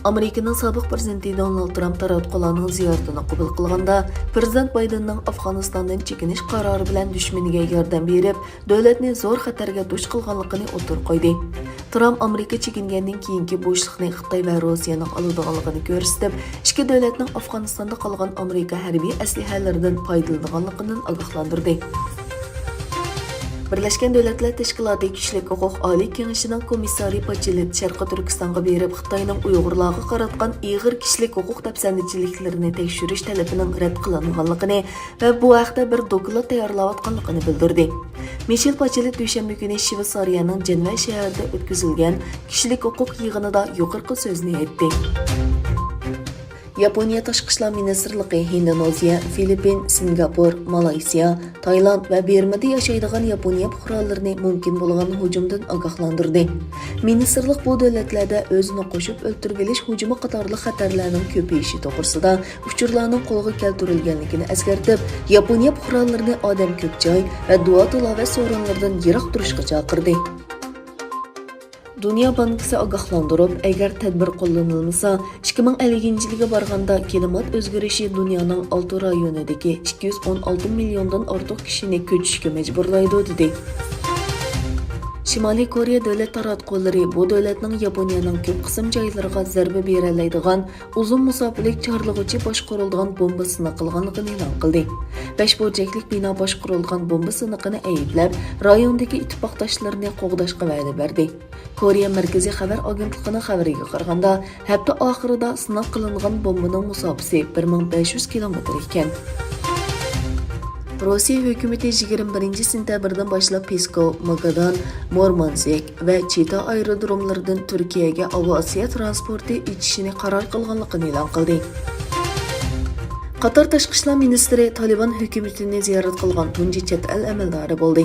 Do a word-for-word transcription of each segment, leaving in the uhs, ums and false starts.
ئامېرىكىنىڭ سابىق پىرېزىدېنتى دونالد ترامپ تاراتقۇلارنىڭ زىيارىتىنى قوبۇل قىلغاندا، پىرېزىدېنت بايدېننىڭ ئافغانىستاندىن چېكىنىش قارارى بىلەن دۈشمىنىگە ياردەم بېرىپ، دۆلەتنى زور خەتەرگە دۇچ قىلغانلىقىنى ئوتتۇرىغا قويدى. ترامپ ئامېرىكا چېكىنگەندىن كېيىنكى بوشلۇقنى خىتاي ۋە روسىيەنىڭ ئالىدىغانلىقىنى كۆرسىتىپ، ئىككى دۆلەتنىڭ ئافغانىستاندا قالغان ئامېرىكا ھەربىي ئەسلىھەلىرىدىن پايدىلىنىدىغانلىقىدىن ئاگاھلاندۇردى. بىرلەشكەن دۆلەتلەر تەشكىلاتى كىشىلىك ھوقۇق ئالىي كېڭىشىنىڭ كومىسسارى باچېلېت شەرقىي تۈركىستانغا بېرىپ، خىتاينىڭ ئۇيغۇرلارغا قاراتقان ئېغىر كىشىلىك ھوقۇق دەپسەندىچىلىكلىرىنى تەكشۈرۈش تەلىپىنىڭ رەت قىلىنغانلىقىنى ۋە بۇ ھەقتە بىر دوكلات تەييارلاۋاتقانلىقىنى بىلدۈردى. مىشېل باچېلېت دۈشەنبە كۈنى شۋېتسارىيەنىڭ جېنۋە شەھىرىدە ئۆتكۈزۈلگەن كىشىلىك ھوقۇق يىغىنىدا يۇقىرىقى سۆزنى ئېيتتى. ياپونىيە تاشقى ئىشلار مىنىستىرلىقى ھىندونېزىيە، فىلىپپىن، سىنگاپور، مالايسىيا، تايلاند ۋە بىرمىدا ياشايدىغان ياپونىيە پۇقرالىرىنى مۇمكىن بولغان ھۇجۇمدىن ئاگاھلاندۇردى. مىنىستىرلىق بۇ دۆلەتلەردە ئۆزىنى قوشۇپ ئۆلتۈرۈۋېلىش ھۇجۇمى قاتارلىق خەتەرلەرنىڭ كۆپىيىشى توغرىسىدا ئۇچۇرلارنىڭ قولغا كەلتۈرۈلگەنلىكىنى ئەسكەرتىپ، ياپونىيە پۇقرالىرىنى ئادەم كۆپ جاي ۋە دۇئا-تىلاۋەت سورۇنلىرىدىن يىراق تۇرۇشقا چاقىردى. دۇنيا بانكىسى ئاگاھلاندۇرۇپ، ئەگەر تەدبىر قوللىنىلمىسا، ئىككى مىڭ ئەللىكىنچى يىلىگە بارغاندا كىلىمات ئۆزگىرىشى دۇنيانىڭ ئالتە رايونىدىكى ئىككى يۈز ئون ئالتە مىليوندىن ئارتۇق كىشىنى كۆچۈشكە مەجبۇرلايدۇ، دېدى. شىمالىي كورېيە دۆلەت تاراتقۇلىرى بۇ دۆلەتنىڭ ياپونىيەنىڭ كۆپ قىسىم جايلىرىغا زەربە بېرەلەيدىغان ئۇزۇن مۇساپىلىك چارلىغۇچى باشقۇرۇلىدىغان بومبا سىناق قىلغانلىقىنى ئېلان قىلدى. بەش بۇرجەكلىك بىنا باشقۇرۇلغان بومبا سىنىقىنى ئەيىبلەپ، رايوندىكى ئىتتىپاقداشلىرىنى قوغداشقا ۋەدە بەردى. كورېيە مەركىزىي خەۋەر ئاگېنتلىقىنىڭ خەۋىرىگە قارىغاندا، ھەپتە ئاخىرىدا سىناق قىلىنغان بومبىنىڭ مۇساپىسى بىر مىڭ بەش يۈز كىلومېتىر ئىكەن. روسىيە ھۆكۈمىتى يىگىرمە بىرىنچى سېنتەبىردىن باشلاپ پېسكوۋ، ماگادان، مۇرمانسك ۋە چىتا ئايرودروملىرىدىن تۈركىيەگە ئاۋىئاتسىيە ترانسپورتى ئېچىشىنى قارار قىلغانلىقىنى ئېلان قىلدى. قاتار تاشقى ئىشلار مىنىستىرى تالىبان ھۆكۈمىتىنى زىيارەت قىلغان تۇنجى چەت ئەل ئەمەلدارى بولدى.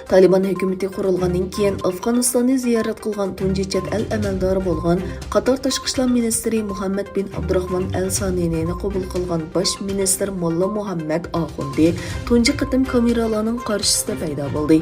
تالىبان ھۆكۈمىتى قۇرۇلغاندىن كېيىن ئافغانىستاننى زىيارەت قىلغان تۇنجى چەت ئەل ئەمەلدارى بولغان قاتار تاشقى ئىشلار مىنىستىرى مۇھەممەد بىن ئابدۇراخمان ئەل سانىنىنى قوبۇل قىلغان باش مىنىستىر موللا مۇھەممەد ئاخۇندى تۇنجى قېتىم كامېرالارنىڭ قارشىسىدا پەيدا بولدى.